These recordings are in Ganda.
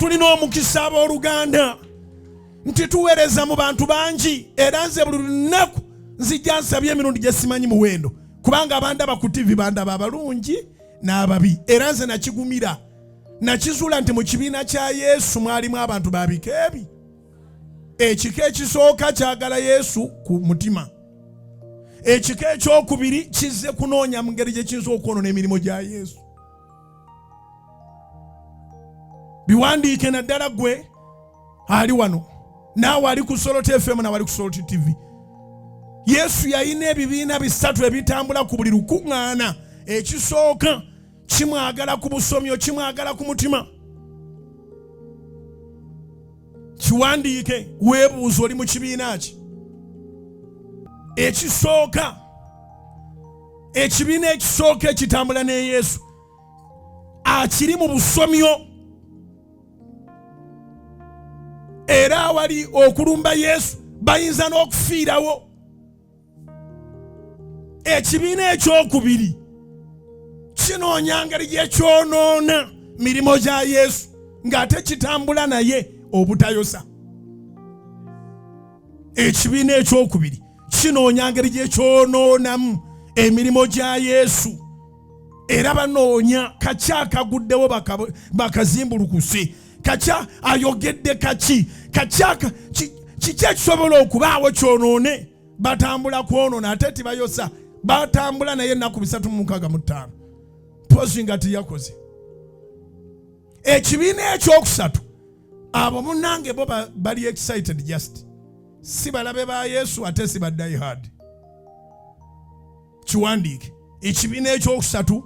Tulina omukisa abooluganda nti tuweereza mu bantu bangi, era nze buli lunaku nzijja nsabye emirundi gye simanyi muwendo, kubanga abandaba ku ttivi bandaba abalungi n'ababi, era nze nakigumira, nakizuula nti mu kibiina kya Yesu mwalimu abantu ba bika ebi. Ekika ekisooka kyagala Yesu ku mutima, ekika ekyokubiri kizze kunoonya mu ngeri gye kiyinza okwonoona emirimu gya Yesu. Biwandiike naddala gwe ali wano, naawe ali ku Salt FM nawe ali ku Salt TV. Yesu yalina ebibiina bisatu ebitambula ku buli lukuŋŋaana. Ekisooka kimwagala ku busomyo, kimwagala ku mutima. Kiwandiike, weebuuze oli mu kibiina ki. Ekisooka, ekibiina ekisooka ekitambula ne Yesu akiri mu busomyo, era awali okulumba Yesu bayinza n'okufiirawo. Ekibiina ekyokubiri kinoonya ngeri gyekyonoona mirimu gya Yesu ng'ate kitambula naye obutayosa. Ekibiina ekyokubiri kinoonya ngeri gyekyonoonamu emirimu gya Yesu, era banoonya kaki akaguddewo bakazimbulukuse, kaki ayogedde, kaki kiki ekisobola okubaawo kyonoone. Batambula kwonoona ate tibayosa, batambula naye ennaku 365 mpozi nga tiyakoze. Ekibiina ekyokusatu, abo munnange bo bali excited, just si balabe ba Yesu ate si ba die hard. Kiwandiike, ekibiina ekyokusatu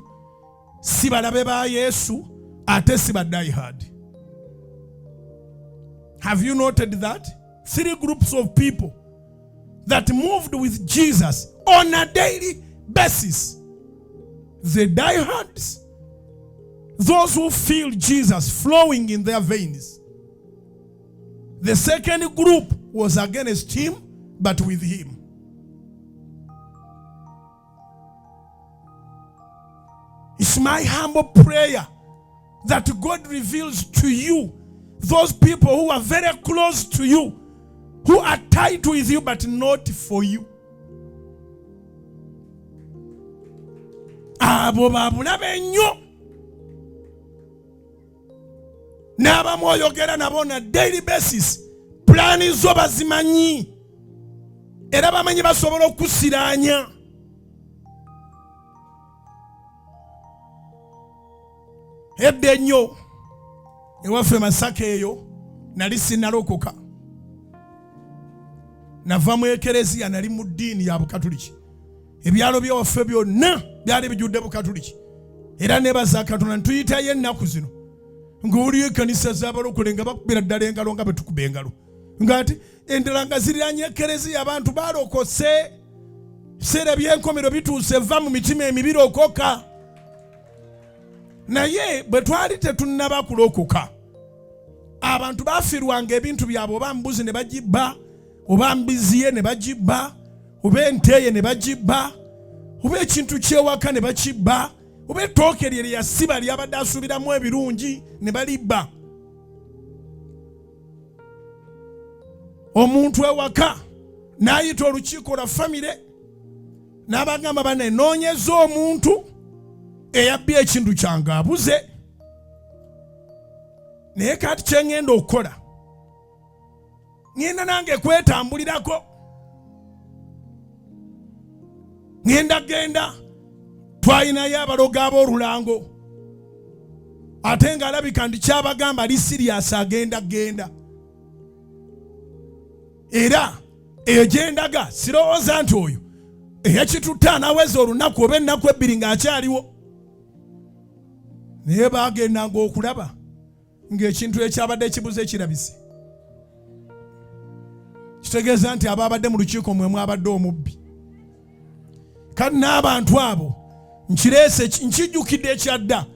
si balabe ba Yesu ate si ba die hard. Have you noted that? Three groups of people that moved with Jesus on a daily basis. The diehards, those who feel Jesus flowing in their veins. The second group was against him, but with him. It's my humble prayer that God reveals to you those people who are very close to you, who are tight with you but not for you. Abo babulabe nnyo, n'abamu oyogera nabo na daily basis, pulaani zo bazimanyi era bamanyi basobola okusiraanya. Edda ennyo ewaffe Masaka eyo nali sinalokoka, nava mu ekereziya, nali mu ddiini ya Bukatuliki. Ebyalo byewaffe byonna byali bijjudde Bukatuliki, era nebaza Katonda ntuyitayo ennaku zino ng'oliyo ekkanisa z'abalokole nga bakubira ddala engalo nga bwe tukuba engalo, ng'ate endala nga ziriranye ekereziya. Abantu balokose, ebiseera by'enkomero bituuse, va mu mitima emibi, lokoka. Naye bwe twali tetunnaba kulokoka, abantu bafiirwanga ebintu byabwe, oba mbuzi ne bagibba, oba mbizi ye ne bagibba, oba ente ye ne bagibba, oba ekintu ky'ewaka ne bakibba, oba ettooke lye lyeyasiba lyabadde asuubiramu ebirungi ne balibba. Omuntu ewaka n'ayita olukiiko lwa famire n'abagamba, bane noonyeza omuntu eyabbye ekintu kyange abuze, naye kati kye ŋŋenda okukola, ŋŋenda nange kwetambulirako, ŋŋenda genda. Twalinayo abalogo ab'olulango, ate ng'alabika nti kyabagamba ali serious, agenda genda, era eyo gyendaga sirowooza nti oyo eyakitutte anaweza olunaku oba ennaku ebbiri ng'akyaliwo. Naye bagendanga okulaba ng'ekintu ekyabadde kibuze kirabise, kitegeeza nti abaabadde mu lukiiko mwe mwabadde omubbi. Kati n'abantu abo nkireese, nkijjukidde ekyadda,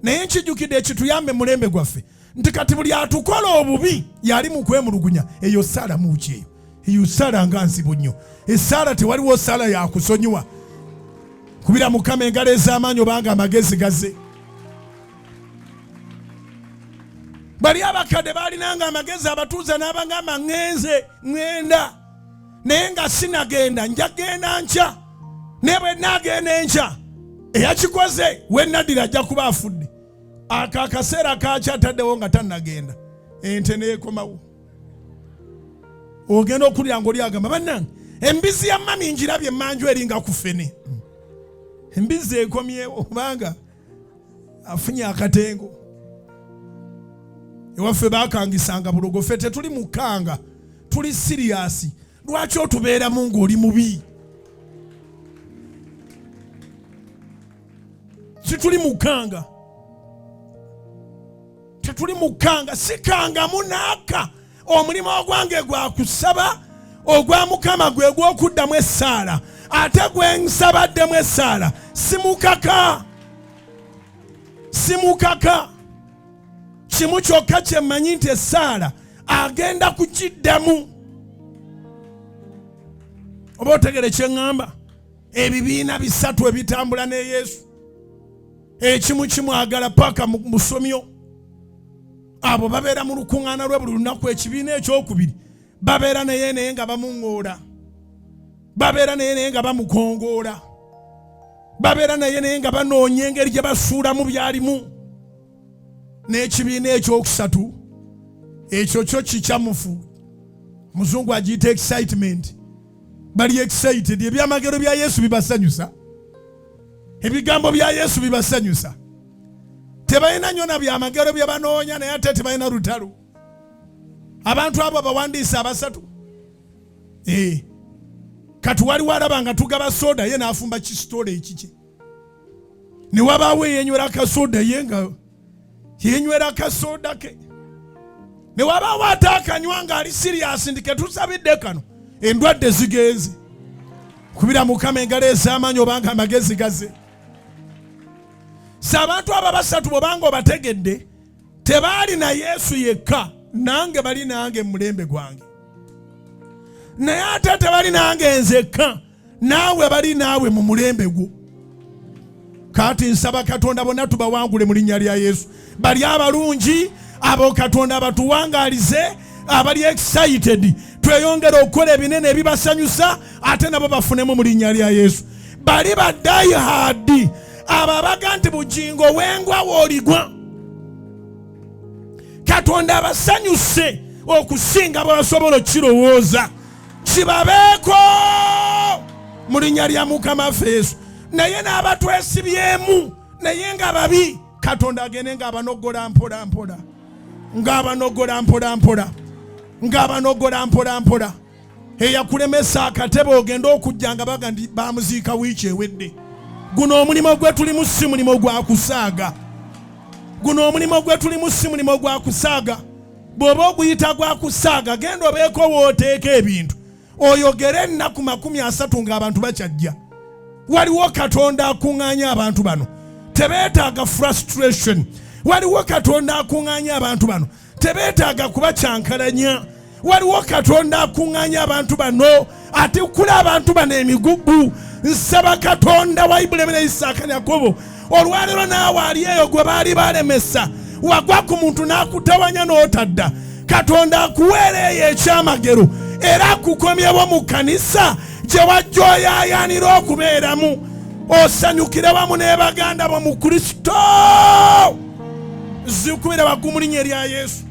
naye nkijjukidde ekituyambe mulembe gwaffe nti kati buli atukola obubi yali mu kwemulugunya. Eyo saala muuki eyo, eyo saala nga nzibu nnyo. Esaala tewaliwo saala yakusonyiwa. Kubira Mukama engalo ez'amaanyi obanga amagezi gaze. Bali abakadde baalinanga amagezi, abatuuza n'abagamba, ŋŋenze ŋŋenda, naye nga sinagenda, nja genda nkya, naye bwe naagenda enkya eyakikoze we naddira ajja kuba afudde. Ako akaseera kaaki ataddewo nga tannagenda, ente neekomawo. Ogenda okulira ng'oli agamba, bannange, embizi ya mami njirabye emmanju eringa ku ffene. Embizi ekomyewo kubanga afunye akatengo. Ewaffe bakangisanga bulogo. Ffe tetuli mukanga, tuli serious. Lwaki otubeeramu ng'oli mubi? Situli mukanga, tetuli mukanga. Sikangamu naaka. Omulimu ogwange gwa kusaba, ogwa Mukama gwe gw'okuddamu essaala, ate gwe nsabaddemu essaala simukaka, simukaka. Kimu kyokka kye mmanyi nti essaala agenda kugiddamu. Oba otegere kye ŋŋamba? Ebibiina bisatu ebitambula ne Yesu. Ekimu kimwagala paka mu musomyo, abo babeera mu lukuŋŋaana lwe buli lunaku. Ekibiina ekyokubiri babeera naye naye nga bamuŋŋoola, babeera naye naye nga bamukongoola, babeera naye naye nga banoonya engeri gye basuulamu byalimu. N'ekibiina ekyokusatu ekyo kyo kikyamufu, muzungu agiyita excitement. Bali excited, ebyamagero bya Yesu bibasanyusa, ebigambo bya Yesu bibasanyusa. Tebalina nnyo na byamagero bye banoonya, naye ate tebalina lutalo. Abantu abo bawandiise abasatu. Kati waliwo alaba nga tugaba soda, ye n'afumba kisitole ekikye, ne wabaawo eyenywera akasoda, ye nga yenywera akasoda ke, ne wabaawo ate akanywa ng'ali serious nti ketusabidde kano endwadde zigenze. Kubira Mukama engalo ez'amaanyi obanga amagezi gaze. Si abantu abo basatu bwobanga obategedde, tebaali na Yesu yekka, nange bali nange mu mulembe gwange, naye ate tebali nange nzekka, naawe bali naawe mu mulembe gwo. Kati nsaba Katonda bonna tubawangule mu linnya lya Yesu. Bali abalungi abo Katonda batuwangaalize, abali excited tweyongere okukola ebinene ebibasanyusa, ate nabo bafunemu mu linnya lya Yesu. Bali ba diehard abo abaga nti Bugingo wengwa wooligwa, Katonda abasanyuse okusinga bwe basobola okukirowooza. Kibabeeko mu linnya lya Mukama waffe Yesu. Naye n'abatwesibyemu naye nga babi, Katonda agende ng'abanogola mpola mpola, ng'abanogola mpola mpola, ng'abanogola mpola mpola. Eyakulemesa akatebe ogenda okujja nga baga nti bamuziika wiiki ewedde. Guno omulimu gwe tulimu si mulimu gwa kusaaga. Guno omulimu gwe tulimu si mulimu gwa kusaaga. Bw'oba oguyita gwa kusaaga, genda obeeko w'oteeka ebintu, oyogere ennaku 30 ng'abantu bakyajja. Waliwo Katonda akuŋŋaanya abantu bano, tebeetaaga frustration. Waliwo Katonda akuŋŋaanya abantu bano, tebeetaaga kubakyankalanya. Waliwo Katonda akuŋŋaanya abantu bano, atikkula abantu bano emigugu. Nsaba Katonda wa Ibulayimu ne Isaaka ne Yakobo, olwaleero naawe ali eyo gwe baali balemesa, wagwa ku muntu n'akutawanya n'otadda, Katonda akuweera eyo ekyamagero era akukomyewo mu kkanisa gye wajja oyaayaanira okubeeramu, osanyukire wamu ne baganda bo mu Kristo. Zikubira waggulu mu linnya erya Yesu.